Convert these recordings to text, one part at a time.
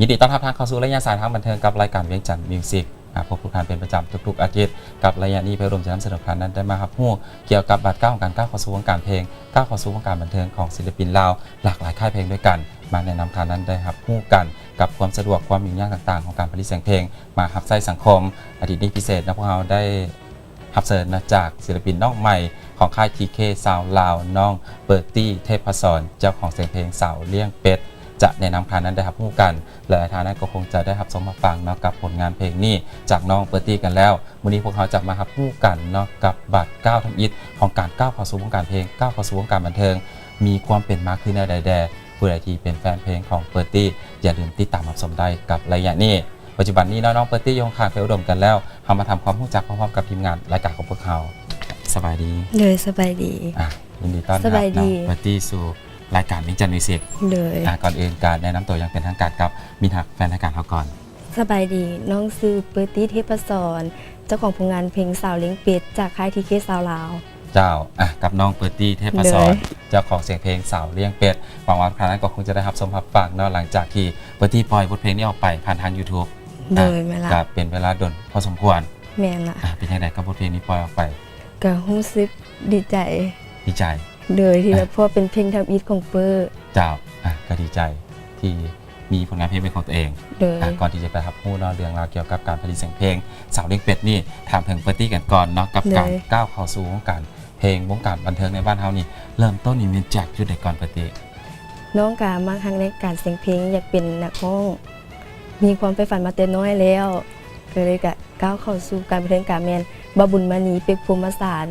ຍິນດີຕ້ອນຮັບທ່ານເຂົ້າສູ່ໄລຍະສາຍທາງບັນເທີງກັບລາຍການວຽງຈັນມິວສິກ. ອາ ພົບກັບທ່ານເປັນປະຈຳທຸກໆອາທິດ ກັບໄລຍະນີ້ ພະອຸດົມຈະນຳສະເໜີທ່ານນັ້ນໄດ້ມາຮັບຮູ້ກ່ຽວກັບບາດກ້າວຂອງການກ້າວເຂົ້າສູ່ວົງການເພງ, ກ້າວເຂົ້າສູ່ວົງການບັນເທີງຂອງສິນລະປິນລາວຫຼາກຫຼາຍຄ້າຍເພງດ້ວຍກັນ, ມາແນະນຳທ່ານນັ້ນໄດ້ຮັບຮູ້ກັນກັບຄວາມສະດວກ, ຄວາມຫຍຸ້ງຍາກຕ່າງໆຂອງການຜະລິດສຽງເພງມາຮັບໃຊ້ສັງຄົມ. ອາທິດນີ້ພິເສດເນາະ, ພວກເຮົາໄດ້ ຮັບເຊີນນະຈາກສິນລະປິນນ້ອງໃໝ່ຂອງຄ້າຍ ທີເຄ ຊາວລາວ, ນ້ອງເປີຕີ ເທບພະສອນ, ເຈົ້າຂອງສຽງເພງສາວລ້ຽງເປັດ ຈະແນະນຳທ່ານນັ້ນໄດ້ຮັບຮູ້ກັນ ແລະ ທ່ານນັ້ນກໍຄົງຈະໄດ້ຮັບຊົມຮັບຟັງເນາະກັບຜົນງານເພງນີ້ຈາກນ້ອງເປີຕີກັນແລ້ວ. ມື້ນີ້ພວກເຮົາຈະມາຮັບຮູ້ກັນເນາະກັບບາດກ້າວທຳອິດຂອງການກ້າວເຂົ້າສູ່ວົງການເພງ, ກ້າວເຂົ້າສູ່ວົງການບັນເທີງ ມີຄວາມເປັນມາຄືແນວໃດແດ່. ຜູ້ໃດທີ່ເປັນແຟນເພງຂອງເປີຕີ ຢ່າລືມຕິດຕາມຮັບຊົມໄດ້ກັບໄລຍະນີ້. ປັດຈຸບັນນີ້ເນາະ ນ້ອງເປີຕີຢູ່ຂ້າງໆ ເພງອຸດົມກັນແລ້ວ, ເຮົາມາທຳຄວາມຮູ້ຈັກພ້ອມໆກັບທີມງານລາຍການຂອງພວກເຮົາ. ສະບາຍດີ. ໂດຍ ສະບາຍດີ. ອ່າ ຍິນດີຕ້ອນຮັບ ສະບາຍດີ ນ້ອງເປີຕີສູ່ລາຍການວຽງຈັນມິວສິກ. ໂດຍ. ອ່າ ກ່ອນອື່ນການແນະນຳຕົວຢ່າງເປັນທາງການກັບມິດຮັກແຟນລາຍການເຮົາກ່ອນ. ສະບາຍດີ, ນ້ອງຊື່ເປີຕີ ເທບພະສອນ, ເຈົ້າຂອງຜົນງານເພງສາວລ້ຽງເປັດ ຈາກຄ້າຍ ທີເຄ ຊາວລາວ. ເຈົ້າ. ອ່າ ກັບນ້ອງເປີຕີ ເທບພະສອນ, ໂດຍ ເຈົ້າຂອງສຽງເພງສາວລ້ຽງເປັດ. ຫວັງວ່າທ່ານນັ້ນກໍຄົງຈະໄດ້ຮັບຊົມຮັບຟັງເນາະ ຫຼັງຈາກທີ່ເປີຕີປ່ອຍບົດເພງນີ້ອອກໄປຜ່ານທາງ YouTube. ໂດຍ. ອ່າ ແມ່ນລະ. ກໍເປັນເວລາດົນພໍສົມຄວນ. ແມ່ນລະ. ອ່າ ເປັນຈັ່ງໃດກັບບົດເພງນີ້ປ່ອຍອອກໄປ? ກໍຮູ້ສຶກດີໃຈ. ດີໃຈ. ໂດຍ ທີ່ ອ່າ ແບບ ເພາະວ່າເປັນເພງທຳອິດຂອງເປີ. ເຈົ້າ. ອ່າ ກໍດີໃຈທີ່ ມີຜົນງານເພງເປັນຂອງຕົວເອງ. ໂດຍ. ອ່າ ກ່ອນທີ່ຈະໄປຮັບຮູ້ເນາະເລື່ອງລາວກ່ຽວກັບການຜະລິດສຽງເພງສາວລ້ຽງເປັດນີ້ ຖາມເຖິງເປີຕີກັນກ່ອນເນາະ ກັບການ ໂດຍ ກ້າວເຂົ້າສູ່ວົງການເພງ ວົງການບັນເທີງໃນບ້ານເຮົານີ້ ເລີ່ມຕົ້ນນີ້ແມ່ນຈາກຈຸດໃດກ່ອນເປີຕີ? ນ້ອງກະມັກຮັກໃນການສຽງເພງ, ຢາກເປັນນັກຮ້ອງ, ມີຄວາມໃຝ່ຝັນມາແຕ່ນ້ອຍແລ້ວ, ກໍເລີຍກະກ້າວເຂົ້າສູ່ການບັນເທີງ ກະແມ່ນບ່າວບຸນມະນີ ເປັກ ພົມມະສານ.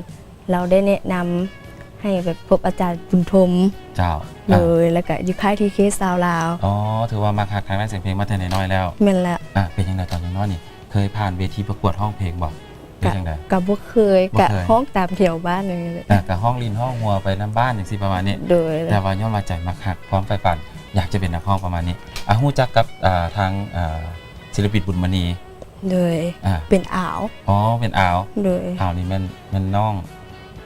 ລາວໄດ້ແນະນຳໃຫ້ແບບພົບອາຈານບຸນທົມ. ເຈົ້າ. ໂດຍ. ອ່າ ແລ້ວກະຢູ່ຄ້າຍ ທີເຄ ຊາວລາວ. ອໍ ຖືວ່າມັກຮັກທາງດ້ານສຽງເພງມາແຕ່ນ້ອຍໆແລ້ວ. ແມ່ນແລ້ວ. ອ່າ ເປັນຈັ່ງໃດຕອນຍັງນ້ອຍນີ້ ເຄີຍຜ່ານເວທີປະກວດຮ້ອງເພງບໍ່? ຫຼືຈັ່ງໃດ? ກະບໍ່ເຄີຍ. ບໍ່ເຄີຍ. ກະຮ້ອງຕາມແຖວບ້ານນີ້ແຫຼະ. ອ່າ ກະຮ້ອງຫຼິ້ນຮ້ອງຫົວໄປນຳບ້ານຈັ່ງຊີ້ປະມານນີ້. ໂດຍ. ແຕ່ວ່າຍ້ອນວ່າໃຈມັກຮັກ ຄວາມໃຝ່ຝັນຢາກຈະເປັນນັກຮ້ອງປະມານນີ້. ອ່າ ຮູ້ຈັກກັບ ອ່າ ທາງ ອ່າ ສິນລະປິນບຸນມະນີ. ໂດຍ. ອ່າ ເປັນອາວ. ອໍ ເປັນອາວ. ໂດຍ. ອາວນີ້ແມ່ນ ແມ່ນນ້ອງ?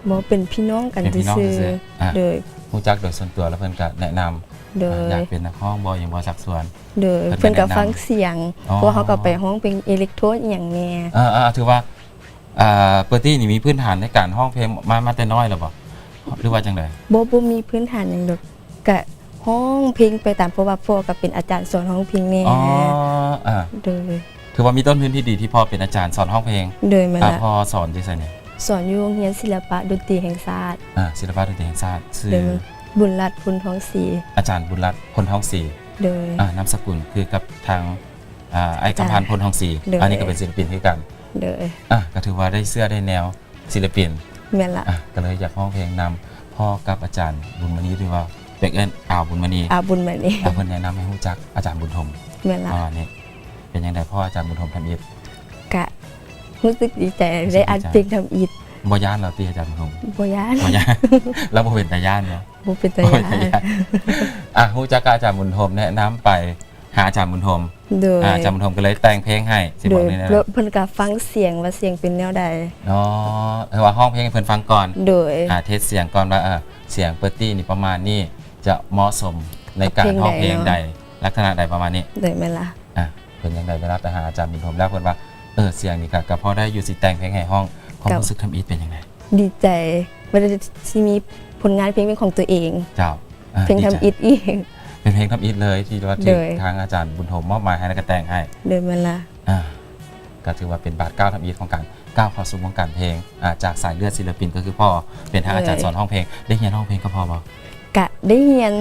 ບໍ່ ເປັນພີ່ນ້ອງກັນຊື່ໆ. ເປັນພີ່ນ້ອງຊື່ໆ. ອ່າ ໂດຍ. ຮູ້ຈັກໂດຍສ່ວນຕົວ ແລ້ວເພິ່ນກະແນະນຳ. ໂດຍ. ອ່າ ຢາກເປັນນັກຮ້ອງບໍ່ ຫຍັງບໍ່ຊັກຊວນ. ໂດຍ. ເພິ່ນກະຟັງສຽງ. ອໍ ເພາະວ່າເຮົາກະໄປຮ້ອງເພງເອເລັກໂທນອີ່ຫຍັງແດ່. ອ່າໆ ຖືວ່າ ອ່າ ເປີຕີນີ້ມີພື້ນຖານໃນການຮ້ອງເພງມາ ມາແຕ່ນ້ອຍແລ້ວບໍ່ ຫຼືວ່າຈັ່ງໃດ? ບໍ່ ບໍ່ມີພື້ນຖານຫຍັງດອກ. ກະຮ້ອງເພງໄປຕາມ ເພາະວ່າພໍ່ກະເປັນອາຈານສອນຮ້ອງເພງແດ່. ອໍ ອ່າ ໂດຍ. ຖືວ່າມີຕົ້ນທຶນທີ່ດີທີ່ພໍ່ເປັນອາຈານສອນຮ້ອງເພງ. ໂດຍ. ແມ່ນລະ. ພໍ່ສອນຢູ່ໃສນີ້? ສອນຢູ່ໂຮງຮຽນສິລະປະດົນຕີແຫ່ງຊາດ. ອ່າ ສິລະປະດົນຕີແຫ່ງຊາດ. ຊື່? ໂດຍ. ບຸນລັດ ພົນທອງສີ. ອາຈານບຸນລັດ ພົນທອງສີ. ໂດຍ. ອ່າ ນາມສະກຸນຄືກັບທາງ ອ່າ ອ້າຍຄຳພັນ ພົນທອງສີ. ໂດຍ. ອັນນີ້ກໍເປັນສິລະປິນຄືກັນ. ໂດຍ. ອ່າ ກໍຖືວ່າໄດ້ເຊື້ອໄດ້ແນວ ສິລະປິນ. ແມ່ນລະ. ອ່ະ ກໍເລີຍຢາກຮ້ອງເພງນຳພໍ່ກັບອາຈານບຸນມະນີ ຫຼືວ່າເປັກເອີ້ນອາວບຸນມະນີ. ອາວບຸນມະນີ. ອ່າ ເພິ່ນແນະນຳໃຫ້ຮູ້ຈັກອາຈານບຸນທົມ. ແມ່ນລະ. ອ່າ ນີ້ ເປັນຈັ່ງໃດ ພໍ່ອາຈານບຸນທົມທຳອິດ? ກະຮູ້ສຶກດີໃຈ ຮູ້ສຶກດີໃຈ ໄດ້ອັດເພງທຳອິດ. ບໍ່ຢ້ານລາວຕິ ອາຈານບຸນທົມ? ບໍ່ຢ້ານ. ບໍ່ຢ້ານ. ລາວບໍ່ເປັນຕາຢ້ານເນາະ. ບໍ່ເປັນຕາຢ້ານ. ອ່ະ ຮູ້ຈັກກັບອາຈານບຸນທົມ ແນະນຳໄປ ຫາອາຈານບຸນທົມ. ໂດຍ. ອາ ອາຈານບຸນທົມກໍເລີຍແຕ່ງເພງໃຫ້ ຊິບອກນີ້ນະ. ໂດຍ. ເພິ່ນກໍຟັງສຽງວ່າສຽງເປັນແນວໃດ. ອໍ ຄືວ່າຮ້ອງເພງໃຫ້ເພິ່ນຟັງກ່ອນ. ໂດຍ. ອ່າ ເທສສຽງກ່ອນວ່າ ເອີ ສຽງເປີຕີນີ້ປະມານນີ້ ຈະເໝາະສົມໃນການຮ້ອງເພງໃດ ລັກສະນະໃດປະມານນີ້. ໂດຍ. ແມ່ນລະ. ອ່າ ເພິ່ນຈັ່ງໃດເວລາໄປຫາອາຈານບຸນທົມແລ້ວ ເພິ່ນວ່າ ເອີ ສຽງນີ້ກະ ກະພໍໄດ້ຢູ່ ຊິແຕ່ງເພງໃຫ້ຮ້ອງ. ຄວາມຮູ້ສຶກທຳອິດເປັນຈັ່ງໃດ? ດີໃຈ ວ່າໄດ້ ຊິມີຜົນງານເພງເປັນຂອງຕົວເອງ. ເຈົ້າ. ອ່າ ເພງທຳອິດອີກ. ເປັນເພງທຳອິດເລີຍ ທີ່ວ່າຖືກ ໂດຍ ທາງອາຈານບຸນທົມມອບໝາຍໃຫ້ ແລ້ວກໍແຕ່ງໃຫ້. ໂດຍ. ແມ່ນລະ. ອ່າ ກໍຖືວ່າເປັນບາດກ້າວທຳອິດຂອງການກ້າວເຂົ້າສູ່ວົງການເພງ. ອ່າ ຈາກສາຍເລືອດສິລະປິນກໍຄືພໍ່ເປັນທັງອາຈານ ໂດຍ ສອນຮ້ອງເພງ. ໄດ້ຮຽນຮ້ອງເພງກັບພໍ່ບໍ່? ກະໄດ້ຮຽນ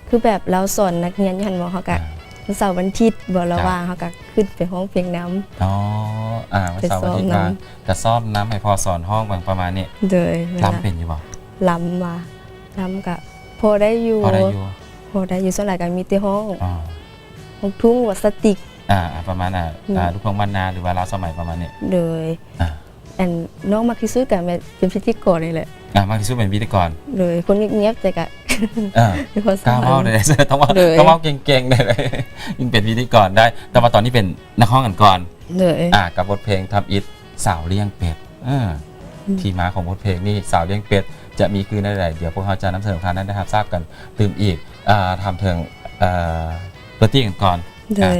ຄືແບບລາວສອນນັກຮຽນຢູ່ຫັ້ນບໍ ເຮົາກະ ອ່າ ວັນເສົາວັນທິດບໍ ລະຫວ່າງ ເຈົ້າ ເຮົາກະຂຶ້ນໄປຮ້ອງເພງນຳ. ອໍ ອ່າ ວັນເສົາວັນທິດ ໄປຊ້ອມນຳ ກະຊ້ອມນຳ ໃຫ້ພໍ່ສອນຮ້ອງເບິ່ງປະມານນີ້. ໂດຍ. ລຳເປັນຢູ່ບໍ່? ລຳຫວາ? ລຳກະພໍໄດ້ຢູ່. ພໍໄດ້ຢູ່. ພໍໄດ້ຢູ່. ສ່ວນຫຼາຍກະມີແຕ່ຮ້ອງ ອໍ ລູກທຸ່ງ ສະຕິກ ອ່າ ປະມານ ອ່າ ອືມ ອ່າ ລູກທົ່ງບ້ານນາ ຫຼືວ່າລາວສະໄໝປະມານນີ້. ໂດຍ. ອ່າ ອັນ ນ້ອງມັກທີ່ສຸດກະແມ່ນເປັນພິທີກອນນີ້ແຫຼະ. ອ່າ ມັກທີ່ສຸດເປັນພິທີກອນ. ໂດຍ. ຄົນງຽບໆ ແຕ່ກະ ອ່າ ກ້າເວົ້າໄດ້ ຕ້ອງເວົ້າ ໂດຍ ຕ້ອງເວົ້າເກັ່ງໆ ໄດ້ ຍິ່ງເປັນພິທີກອນໄດ້. ແຕ່ວ່າຕອນນີ້ເປັນນັກຮ້ອງກັນກ່ອນ. ໂດຍ. ອ່າ ກັບບົດເພງທຳອິດ ສາວລ້ຽງເປັດ. ເອີ ອືມ ທີ່ມາຂອງບົດເພງນີ້ ສາວລ້ຽງເປັດ ຈະມີຄືແນວໃດ ດຽວພວກເຮົາຈະນຳສະເໜີທ່ານນັ້ນໄດ້ຮັບຊາບກັນຕື່ມອີກ. ອ່າ ຖາມເຖິງ ເອີ ເປີຕີກັນກ່ອນ. ໂດຍ ອ່າ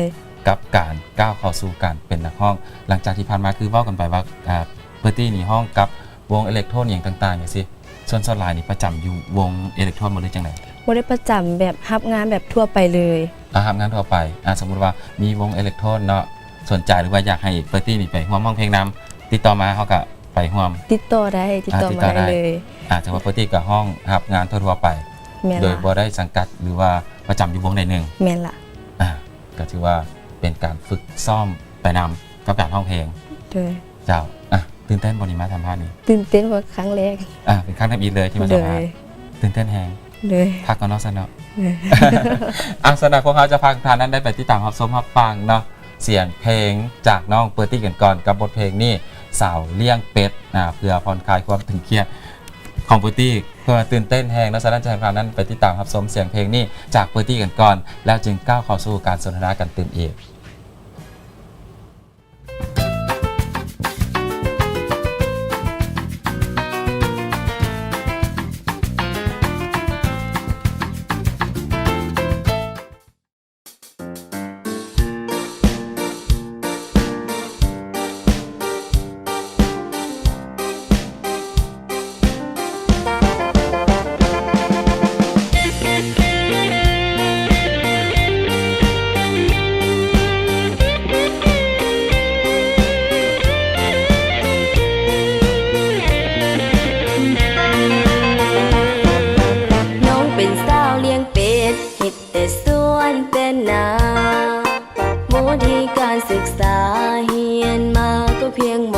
ກັບການກ້າວເຂົ້າສູ່ການເປັນນັກຮ້ອງ ຫຼັງຈາກທີ່ຜ່ານມາຄືເວົ້າກັນໄປວ່າ ອ່າ ເປີຕີນີ້ຮ້ອງກັບວົງເອເລັກໂທນຫຍັງຕ່າງໆ ຈັ່ງຊີ້ ສ່ວນ ສ່ວນຫຼາຍນີ້ປະຈຳຢູ່ວົງເອເລັກໂທນບໍ່ ຫຼືຈັ່ງໃດ? ບໍ່ໄດ້ປະຈຳ ແບບຮັບງານແບບທົ່ວໄປເລີຍ. ອ່າ ຮັບງານທົ່ວໄປ. ອ່າ ສົມມຸດວ່າມີວົງເອເລັກໂທນເນາະ ສົນໃຈ ຫຼືວ່າຢາກໃຫ້ເປີຕີນີ້ໄປຮ່ວມຮ້ອງເພງນຳ ຕິດຕໍ່ມາ ເຮົາກໍໄປຮ່ວມ. ຕິດຕໍ່ໄດ້ ຕິດຕໍ່ມາໄດ້ເລີຍ. ອ່າ ຖືວ່າເປີຕີກໍຮ້ອງຮັບງານທົ່ວໆໄປ ແມ່ນລະ ໂດຍບໍ່ໄດ້ສັງກັດ ຫຼືວ່າປະຈຳຢູ່ວົງໃດໜຶ່ງ. ແມ່ນລະ. ອ່າ ກໍຖືວ່າເປັນການຝຶກຊ້ອມໄປນຳກັບການຮ້ອງເພງ. ໂດຍ. ເຈົ້າ ອ່ະ ຕື່ນເຕັ້ນບໍ່ນີ້ມາສຳພາດນີ້? ຕື່ນເຕັ້ນເພາະຄັ້ງແລກ. ອ່າ ເປັນຄັ້ງທຳອິດເລີຍທີ່ມາສຳພາດ. ໂດຍ. ຕື່ນເຕັ້ນແຮງ. ໂດຍ. ພັກກ່ອນເນາະຊັ້ນເນາະ. ໂດຍ. ອ່ະ ສຳລັບພວກເຮົາຈະພາທຸກທ່ານນັ້ນໄດ້ໄປຕິດຕາມຮັບຊົມຮັບຟັງເນາະ ສຽງເພງຈາກນ້ອງເປີຕີກັນກ່ອນ ກັບບົດເພງນີ້ ສາວລ້ຽງເປັດ ອ່າ ເພື່ອຜ່ອນຄາຍຄວາມຕຶງຄຽດຂອງເປີຕີ ເພື່ອຕື່ນເຕັ້ນແຮງເນາະ. ສະນັ້ນຈະໃຫ້ພວກເຮົານັ້ນໄປຕິດຕາມຮັບຊົມສຽງເພງນີ້ຈາກເປີຕີກັນກ່ອນ ແລ້ວຈຶ່ງກ້າວເຂົ້າສູ່ການສົນທະນາກັນຕື່ມອີກ. ນ້ອງເປັນສາວລ້ຽງເປັດ ເຮັດແຕ່ສວນແຕ່ນາ ວຸດທິການສຶກສາຮຽນມາກໍພຽງ ມ.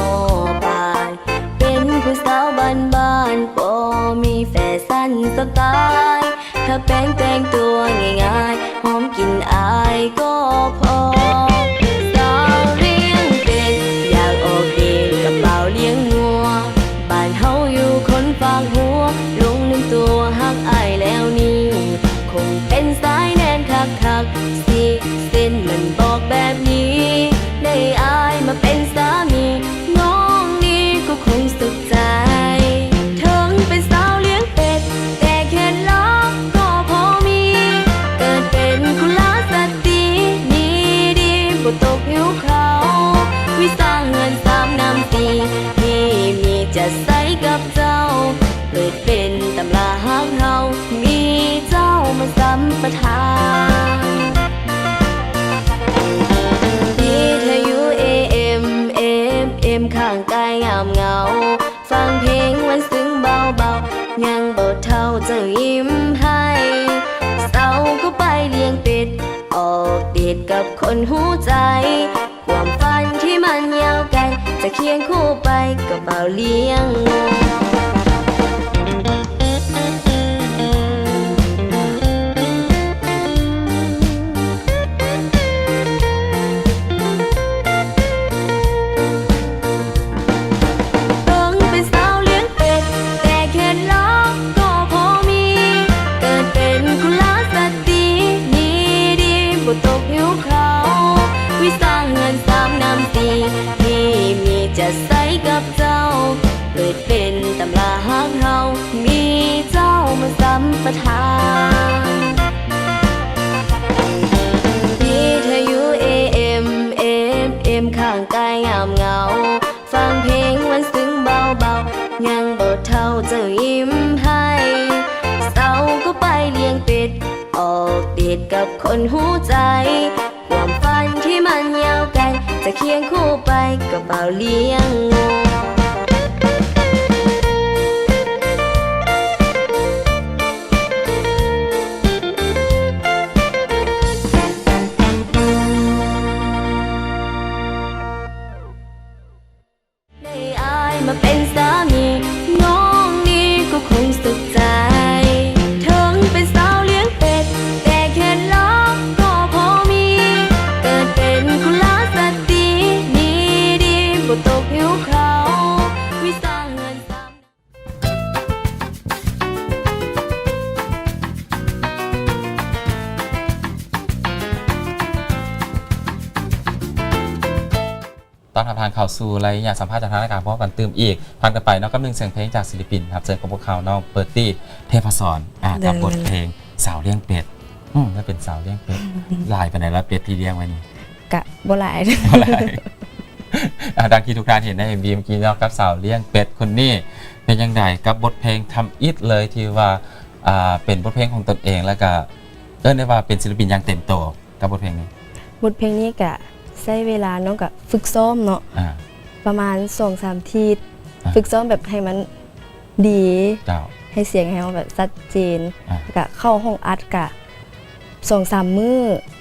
ປາຍ ເປັນຜູ້ສາວບ້ານໆ ບໍ່ມີແຟຊັນສະຕາຍ ທາແປ້ງແຕ່ງຕົວງ່າຍໆ ຫອມກິ່ນອາຍກໍພໍ ສາວລ້ຽງເປັດ ຢາກອອກເດດກັບບ່າວລ້ຽງງົວ ບ້ານເຮົາຢູ່ຄົນຝາກຫົວ ຫຼົງລືມຕົວຮັກອ້າຍແລ້ວນີ້ ຄົງເປັນສາຍແໜ້ນຄັກໆ ຊິເຊັນມັນບອກແບບນີ້ ໄດ້ອ້າຍມາເປັນສາມີ ນ້ອງນີ້ກໍຄົງສຸກໃຈ ເຖິງເປັນສາວລ້ຽງເປັດ ແຕ່ເຂດລັບກໍພໍມີ ເກີດເປັນກຸລະສະຕີ ດີໆ ບໍ່ຕົກຫິວເຂົາ ວິຊາເຮືອນສາມນ້ຳສີ່ ທີ່ມີຈະໃຊ້ກັບເຈົ້າ ເປີດເປັນຕຳລາຮັກເຮົາ ມີເຈົ້າມາສຳປະທານ ວິທະຍຸ ເອເອັມ ເອັຟເອັມ ຂ້າງກາຍງາມເຫງົາ ຟັງເພງມ່ວນຊືນເບົາໆ ຍັງບໍ່ເທົ່າເຈົ້າຍິ້ມໃຫ້ ເຊົ້າກໍໄປລ້ຽງເປັດ ອອກເດດກັບຄົນຮູ້ໃຈ ຄວາມຝັນທີ່ມັນຍາວໄກ ຈະຄຽງຄູ່ໄປກັບບ່າວລ້ຽງງົວ ເຖິງເປັນສາວລ້ຽງເປັດ ແຕ່ເຂດລັບກໍພໍມີ ເກີດເປັນກຸລະສະຕີ ດີໆ ບໍ່ຕົກຫິວເຂົາ ວິຊາເຮືອນສາມນ້ຳສີ່ ທີ່ມີຈະໃຊ້ກັບເຈົ້າ ເປີດເປັນຕຳລາຮັກເຮົາ ມີເຈົ້າມາສຳປະທານ ວິທະຍຸ ເອເອັມ ເອັຟເອັມ ຂ້າງກາຍງາມເຫງົາ ຟັງເພງມ່ວນຊືນເບົາໆ ຍັງບໍ່ເທົ່າເຈົ້າຍິ້ມໃຫ້ ເຊົ້າກໍໄປລ້ຽງເປັດ ອອກເດດກັບຄົນຮູ້ໃຈ ຄວາມຝັນທີ່ມັນຍາວໄກ ຈະຄຽງຄູ່ໄປກັບບ່າວລ້ຽງງົວ ໄດ້ອ້າຍມາເປັນສາມີ ນ້ອງນີ້ກໍຄົງສຸກໃຈ ເຖິງເປັນສາວລ້ຽງເປັດ ແຕ່ເຂດລັບກໍພໍມີ ເກີດເປັນກຸລະສະຕີ ດີໆ ບໍ່ຕົກຫິວເຂົາ ວິຊາເຮືອນສາມ ຕ້ອນຮັບທ່ານເຂົ້າສູ່ໄລຍະສຳພາດຈາກທາງລາຍການ ພົບກັນຕື່ມອີກ ຜ່ານກັນໄປເນາະ ກັບໜຶ່ງສຽງເພງຈາກສິລະປິນຮັບເຊີນຂອງພວກເຮົາ ນ້ອງເປີຕີ ເທບພະສອນ ອ່າ ກັບບົດເພງ ສາວລ້ຽງເປັດ. ອືມ ແລ້ວເປັນສາວລ້ຽງເປັດ ຫຼາຍປານໃດລະເປັດທີ່ລ້ຽງໄວ້ນີ້? ກະບໍ່ຫຼາຍ ບໍ່ຫຼາຍ. ອ່າ ດັ່ງທີ່ທຸກທ່ານເຫັນໃນເອັມວີເມື່ອກີ້ເນາະ ກັບສາວລ້ຽງເປັດຄົນນີ້ ເປັນຈັ່ງໃດກັບບົດເພງທຳອິດເລີຍ ທີ່ວ່າ ອ່າ ເປັນບົດເພງຂອງຕົນເອງ ແລ້ວກະເອີ້ນໄດ້ວ່າເປັນສິນລະປິນຢ່າງເຕັມໂຕກັບບົດເພງນີ້? ບົດເພງນີ້ກະໃຊ້ເວລາ ນ້ອງກະຝຶກຊ້ອມເນາະ ອ່າ ປະມານສອງສາມທິດ ອ່າ ຝຶກຊ້ອມແບບໃຫ້ມັນ ດີ ເຈົ້າ ໃຫ້ສຽງໃຫ້ເຮົາແບບຊັດເຈນ ອ່າ ແລ້ວກະເຂົ້າຫ້ອງອັດກະສອງສາມມື້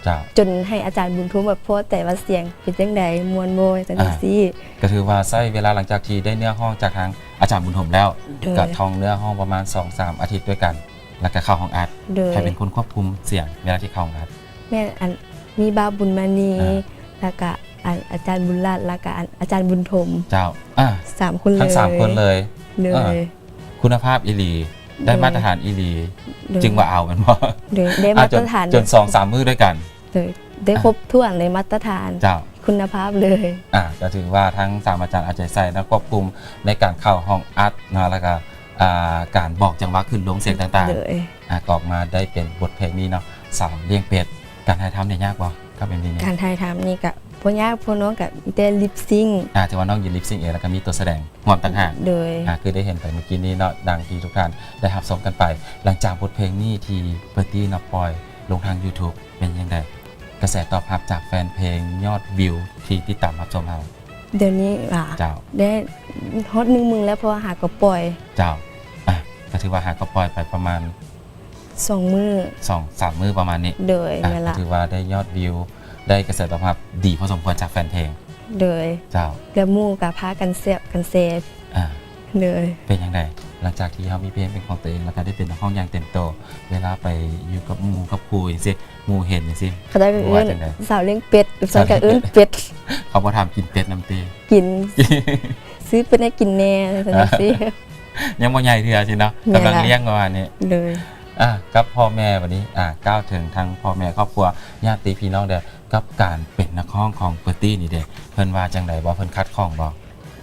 ເຈົ້າ ຈົນໃຫ້ອາຈານບຸນທົມແບບພໍໃຈວ່າສຽງເປັນຈັ່ງໃດ ມ່ວນບໍ່ ຈັ່ງ ອ່າ ຊີ້. ກະຖືວ່າໃຊ້ເວລາຫຼັງຈາກທີ່ໄດ້ເນື້ອຮ້ອງຈາກທາງອາຈານບຸນທົມແລ້ວ ໂດຍ ກະທ່ອງເນື້ອຮ້ອງປະມານສອງສາມອາທິດດ້ວຍກັນ ແລ້ວກະເຂົ້າຫ້ອງອັດ ໂດຍ ໃຜເປັນຄົນຄວບຄຸມສຽງເວລາທີ່ເຂົ້າຫ້ອງອັດ? ແມ່ນ ອັນ ມີບ່າວບຸນມະນີ ອ່າ ແລ້ວກະ ອັນ ອາຈານບຸນລັດ ແລ້ວກະ ອັນ ອາຈານບຸນທົມ ເຈົ້າ ອ່າ ສາມຄົນເລີຍ ທັງສາມຄົນເລີຍ ໂດຍ ອ່າ ຄຸນນະພາບອີ່ຫຼີ ໂດຍ ໄດ້ມາດຕະຖານອີ່ຫຼີ ໂດຍ ຈຶ່ງວ່າເອົາແມ່ນບໍ່? ໂດຍ ໄດ້ມາດຕະຖານ ອ່າ ຈົນ ຈົນສອງສາມມື້ດ້ວຍກັນ ໂດຍ ໄດ້ ອ່າ ຄົບຖ້ວນເລີຍ ມາດຕະຖານ ເຈົ້າ ຄຸນນະພາບເລີຍ ອ່າ ກະຖືວ່າທັງສາມອາຈານເອົາໃຈໃສ່ ແລະ ຄວບຄຸມໃນການເຂົ້າຫ້ອງອັດເນາະ ແລ້ວກະ ອ່າ ການບອກຈັງຫວະຂຶ້ນລົງສຽງຕ່າງໆ ໂດຍ ອ່າ ກໍອອກມາໄດ້ເປັນບົດເພງນີ້ເນາະ ສາວລ້ຽງເປັດ. ການຖ່າຍທຳນີ້ຍາກບໍ່ ກັບເອັມວີນີ້? ການຖ່າຍທຳນີ້ກະບໍ່ຍາກ ເພາະນ້ອງກະມີແຕ່ລິບຊິງ ອ່າ ຖືວ່ານ້ອງຢືນລິບຊິງເອງ ແລ້ວກະມີຕົວສະແດງຮ່ວມຕ່າງຫາກ ໂດຍ ອ່າ ຄືໄດ້ເຫັນໄປເມື່ອກີ້ນີ້ເນາະ ດັ່ງທີ່ທຸກທ່ານໄດ້ຮັບຊົມກັນໄປ. ຫຼັງຈາກບົດເພງນີ້ທີ່ເປີຕີເນາະ ປ່ອຍລົງທາງຢູທູບ ເປັນຈັ່ງໃດ ກະແສຕອບຮັບຈາກແຟນເພງ ຍອດວິວທີ່ຕິດຕາມຮັບຊົມເຮົາ? ດຽວນີ້ຫວາ? ເຈົ້າ ໄດ້ຮອດໜຶ່ງໝື່ນແລ້ວ ເພາະວ່າຫາກໍປ່ອຍ ເຈົ້າ ອ່ະ ກະຖືວ່າຫາກໍປ່ອຍໄປປະມານສອງມື້ ສອງສາມມື້ປະມານນີ້ ໂດຍ ອ່ະ ແມ່ນລະ ກະຖືວ່າໄດ້ຍອດວິວ ໄດ້ກະແສຕອບຮັບດີພໍສົມຄວນຈາກແຟນເພງ ໂດຍ ເຈົ້າ ແລ້ວໝູ່ກະພາກັນແຊະກັນແຊ ອ່າ ໂດຍ ເປັນຈັ່ງໃດ ຫຼັງຈາກທີ່ເຮົາມີເພງເປັນຂອງຕົວເອງ ແລ້ວກະໄດ້ເປັນນັກຮ້ອງຢ່າງເຕັມໂຕ ເວລາໄປຢູ່ກັບໝູ່ກັບຄູ່ຈັ່ງຊີ້ ໝູ່ເຫັນຈັ່ງຊີ້ ເຂົາເຈົ້າກະເອີ້ນສາວລ້ຽງເປັດ ສາວລ້ຽງເປັດ ເຂົາບໍ່ຖາມກິນເປັດນຳຕິ? ກິນ ຊື້ເປັດໃຫ້ກິນແດ່ ຈັ່ງຊີ້ ຍັງບໍ່ໃຫຍ່ເທື່ອຊີ້ເນາະ ກຳລັງລ້ຽງປະມານນີ້ ໂດຍ ອ່າ ກັບພໍ່ແມ່ບາດນີ້ ອ່າ ກ່າວເຖິງທາງພໍ່ແມ່ຄອບຄົວ ຍາດຕິພີ່ນ້ອງເດີ້ ກັບການເປັນນັກຮ້ອງຂອງເປີຕີນີ້ເດ້ ເພິ່ນວ່າຈັ່ງໃດບໍ່ ເພິ່ນຂັດຂ້ອງບໍ່?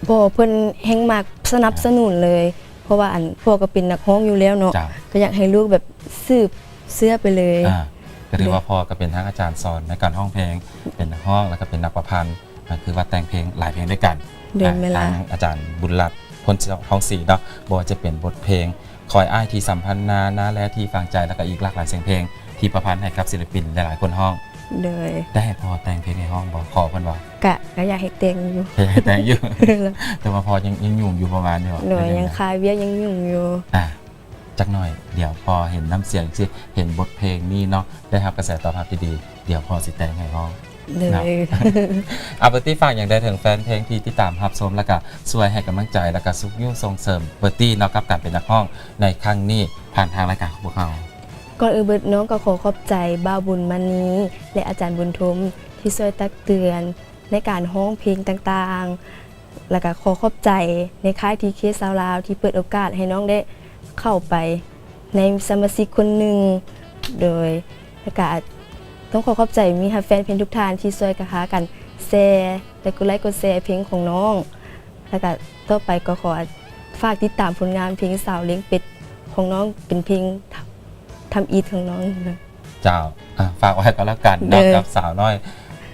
ບໍ່ ເພິ່ນແຮ່ງມັກສະໜັບສະໜູນເລີຍ ອ່າ ເພາະວ່າ ອັນ ພໍ່ກະເປັນນັກຮ້ອງຢູ່ແລ້ວເນາະ ເຈົ້າ ກະຢາກໃຫ້ລູກແບບສືບເຊື້ອໄປເລີຍ ອ່າ ກະຖືວ່າ ໂດຍ ພໍ່ກະເປັນທັງອາຈານສອນໃນການຮ້ອງເພງ ເປັນນັກຮ້ອງ ແລ້ວກະເປັນນັກປະພັນ ກະຄືວ່າແຕ່ງເພງຫຼາຍເພງດ້ວຍກັນ ໂດຍ ອ່າ ແມ່ນລະ ທາງອາຈານບຸນລັດ ພົນທອງສີເນາະ ບໍ່ວ່າຈະເປັນບົດເພງ ຄອຍອ້າຍທີ່ສຳພັນນາ ນາແລທີ່ຝັງໃຈ ແລ້ວກະອີກຫຼາກຫຼາຍສຽງເພງທີ່ປະພັນໃຫ້ກັບສິນລະປິນຫຼາຍໆຄົນຮ້ອງ ໂດຍ ໄດ້ໃຫ້ພໍ່ແຕ່ງເພງໃຫ້ຮ້ອງບໍ່? ຂໍເພິ່ນບໍ່? ກະ ກະຢາກໃຫ້ແຕ່ງຢູ່ ຢາກໃຫ້ແຕ່ງຢູ່ ແຕ່ວ່າພໍ່ຍັງ ຍັງຫຍຸ້ງຢູ່ປະມານນີ້ ໂດຍ ຍັງຄາວຽກ ຍັງຫຍຸ້ງຢູ່ ອ່າ ຈັກໜ້ອຍ ດຽວພໍເຫັນນ້ຳສຽງ ຊິເຫັນບົດເພງນີ້ເນາະ ໄດ້ຮັບກະແສຕອບຮັບທີ່ດີ ດຽວພໍຊິແຕ່ງໃຫ້ຮ້ອງ ໂດຍ ເນາະ ອາ ເປີຕີຝາກຫຍັງໄດ້ເຖິງແຟນເພງທີ່ຕິດຕາມຮັບຊົມ ແລ້ວກະຊ່ວຍໃຫ້ກຳລັງໃຈ ແລ້ວກະຊຸກຍູ້ສົ່ງເສີມເປີຕີເນາະ ກັບການເປັນນັກຮ້ອງໃນຄັ້ງນີ້ ຜ່ານທາງລາຍການຂອງພວກເຮົາ? ກ່ອນອື່ນເບີດ ນ້ອງກະຂໍຂອບໃຈບ່າວບຸນມະນີ ແລະ ອາຈານບຸນທົມ ທີ່ຊ່ວຍຕັກເຕືອນໃນການຮ້ອງເພງຕ່າງໆ ແລ້ວກະຂໍຂອບໃຈໃນຄ້າຍທີເຄຊາວລາວ ທີ່ເປີດໂອກາດໃຫ້ນ້ອງໄດ້ເຂົ້າໄປໃນສະມາຊິກຄົນໜຶ່ງ ໂດຍ ແລ້ວກະຕ້ອງຂໍຂອບໃຈມິດຮັກແຟນເພງທຸກທ່ານທີ່ຊ່ວຍກັນ ພາກັນແຊ ແລະ ກົດໄລກົດແຊເພງຂອງນ້ອງ ແລ້ວກະຕໍ່ໄປກໍຂໍຝາກຕິດຕາມຜົນງານເພງສາວລ້ຽງເປັດຂອງນ້ອງ ເປັນເພງທຳ ທຳອິດຂອງນ້ອງ. ເຈົ້າ ອ່າ ຝາກໄວ້ກໍແລ້ວກັນເນາະ ໂດຍ ກັບສາວນ້ອຍ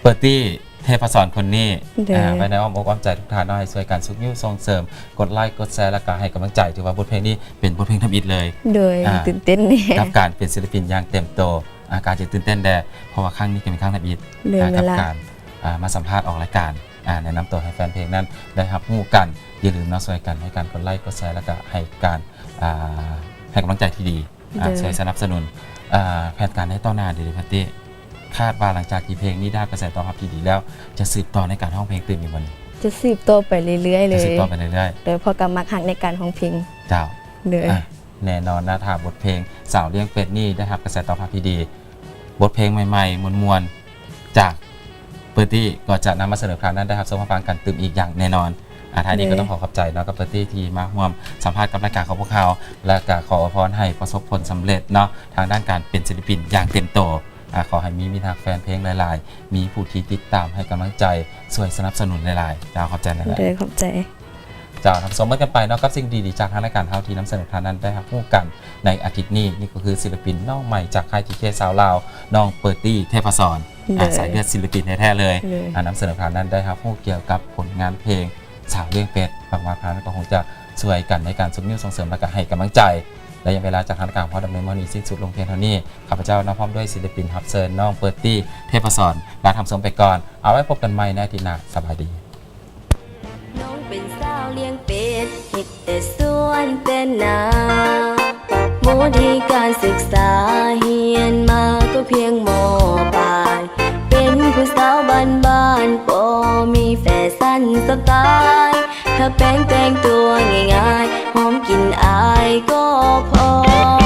ເປີຕີ ເທບພະສອນຄົນນີ້ ໂດຍ ອ່າ ໄວ້ໃນອ້ອມອົກອ້ອມໃຈທຸກທ່ານເນາະ ໃຫ້ຊ່ວຍກັນຊຸກຍູ້ສົ່ງເສີມ ກົດໄລກົດແຊ ແລ້ວກະໃຫ້ກຳລັງໃຈ ຖືວ່າບົດເພງນີ້ເປັນບົດເພງທຳອິດເລີຍ ໂດຍ ອ່າ ຕື່ນເຕັ້ນແນ່ ກັບການເປັນສິນລະປິນຢ່າງເຕັມໂຕ ອ່າ ກະອາດຈະຕື່ນເຕັ້ນແດ່ ເພາະວ່າຄັ້ງນີ້ກະເປັນຄັ້ງທຳອິດ ໂດຍ ອ່າ ແມ່ນລະ ກັບການ ອ່າ ມາສຳພາດອອກລາຍການ ອ່າ ແນະນຳໂຕໃຫ້ແຟນເພງນັ້ນໄດ້ຮັບຮູ້ກັນ ຢ່າລືມເນາະ ຊ່ວຍກັນໃຫ້ການກົດໄລກົດແຊ ແລ້ວກະໃຫ້ການ ອ່າ ໃຫ້ກຳລັງໃຈທີ່ດີ ອ່າ ໂດຍ ຊ່ວຍສະໜັບສະໜູນ ອ່າ ແຜນການໃນຕໍ່ໜ້າເດ ເດ ແພັດຕີ້ ຄາດວ່າຫຼັງຈາກທີ່ເພງນີ້ໄດ້ຮັບກະແສຕອບຮັບທີ່ດີແລ້ວ ຈະສືບຕໍ່ໃນການຮ້ອງເພງຕື່ມອີກບໍ່ນີ້? ຈະສືບຕໍ່ໄປເລື້ອຍໆເລີຍ ຈະສືບຕໍ່ໄປເລື້ອຍໆ ໂດຍ ເພາະກະມັກຮັກໃນການຮ້ອງເພງ ເຈົ້າ ໂດຍ ອ່າ ແນ່ນອນນະ ຖ້າບົດເພງສາວລ້ຽງເປັດນີ້ໄດ້ຮັບກະແສຕອບຮັບທີ່ດີ ບົດເພງໃໝ່ໆ ມ່ວນໆ ຈາກເປີຕີກໍຈະນຳມາສະເໜີໃຫ້ທ່ານໄດ້ຮັບຊົມຮັບຟັງກັນຕື່ມອີກຢ່າງແນ່ນອນ. ອາ ທ້າຍນີ້ກໍຕ້ອງຂໍຂອບໃຈເນາະກັບເປີຕີທີ່ມາຮ່ວມສຳພາດກັບລາຍການຂອງພວກເຮົາ ແລະ ກໍຂໍອວຍພອນໃຫ້ປະສົບຜົນສຳເລັດເນາະ ທາງດ້ານການເປັນສິນລະປິນຢ່າງເຕັມໂຕ. ອາ ຂໍໃຫ້ມີມິດຮັກແຟນເພງຫຼາຍໆ ມີຜູ້ທີ່ຕິດຕາມໃຫ້ກຳລັງໃຈ ຊ່ວຍສະໜັບສະໜູນຫຼາຍໆ. ເຈົ້າ ຂອບໃຈຫຼາຍໆ. ໂດຍ ຂອບໃຈ. ເຈົ້າ ທ່ານຜູ້ຊົມ ເບິ່ງກັນໄປເນາະ ກັບສິ່ງດີໆຈາກທາງລາຍການເຮົາ ທີ່ນຳເສນທ່ານນັ້ນໄດ້ຮັບຮູ້ກັນໃນອາທິດນີ້. ນີ້ກໍຄືສິນລະປິນນ້ອງໃໝ່ຈາກຄ້າຍ ທີເຄ ຊາວລາວ ນ້ອງເປີຕີ ເທບປະສອນ ເດີ ອ່າ ສາຍເລືອດສິນລະປິນແທ້ໆເລີຍ ເດີ ອ່າ ນຳເສນທ່ານນັ້ນໄດ້ຮັບຮູ້ກ່ຽວກັບຜົນງານເພງ ສາວລ້ຽງເປັດ. ຫວັງວ່າທ່ານກໍຄົງຈະຊ່ວຍກັນໃນການຊຸກຍູ້ສົ່ງເສີມ ແລະກະໃຫ້ກຳລັງໃຈ. ໄລຍະເວລາຈາກທາງລາຍການເຮົາດຳເນີນມານີ້ສິ້ນສຸດລົງພຽງເທົ່ານີ້. ຂ້າພະເຈົ້ານຳພ້ອມດ້ວຍສິນລະປິນຮັບເຊີນ ນ້ອງເປີຕີ ເທບປະສອນ ລາທ່ານຜູ້ຊົມໄປກ່ອນ. ເອົາໄວ້ພົບກັນໃໝ່ໃນອາທິດໜ້າ. ສະບາຍດີ. ນ້ອງເປັນສາວລ້ຽງເປັດ ເຮັດແຕ່ສວນແຕ່ນາ ບໍ່ໄດ້ການສຶກສາ ຮຽນມາກໍພຽງ ມ.ປາຍ ເປັນຜູ້ສາວບ້ານໆ ບໍ່ມີແຟຊັນສະຕາຍ ຖ້າແປງແຕ່ງຕົວງ່າຍໆ ຫອມກິ່ນອາຍກໍພໍ.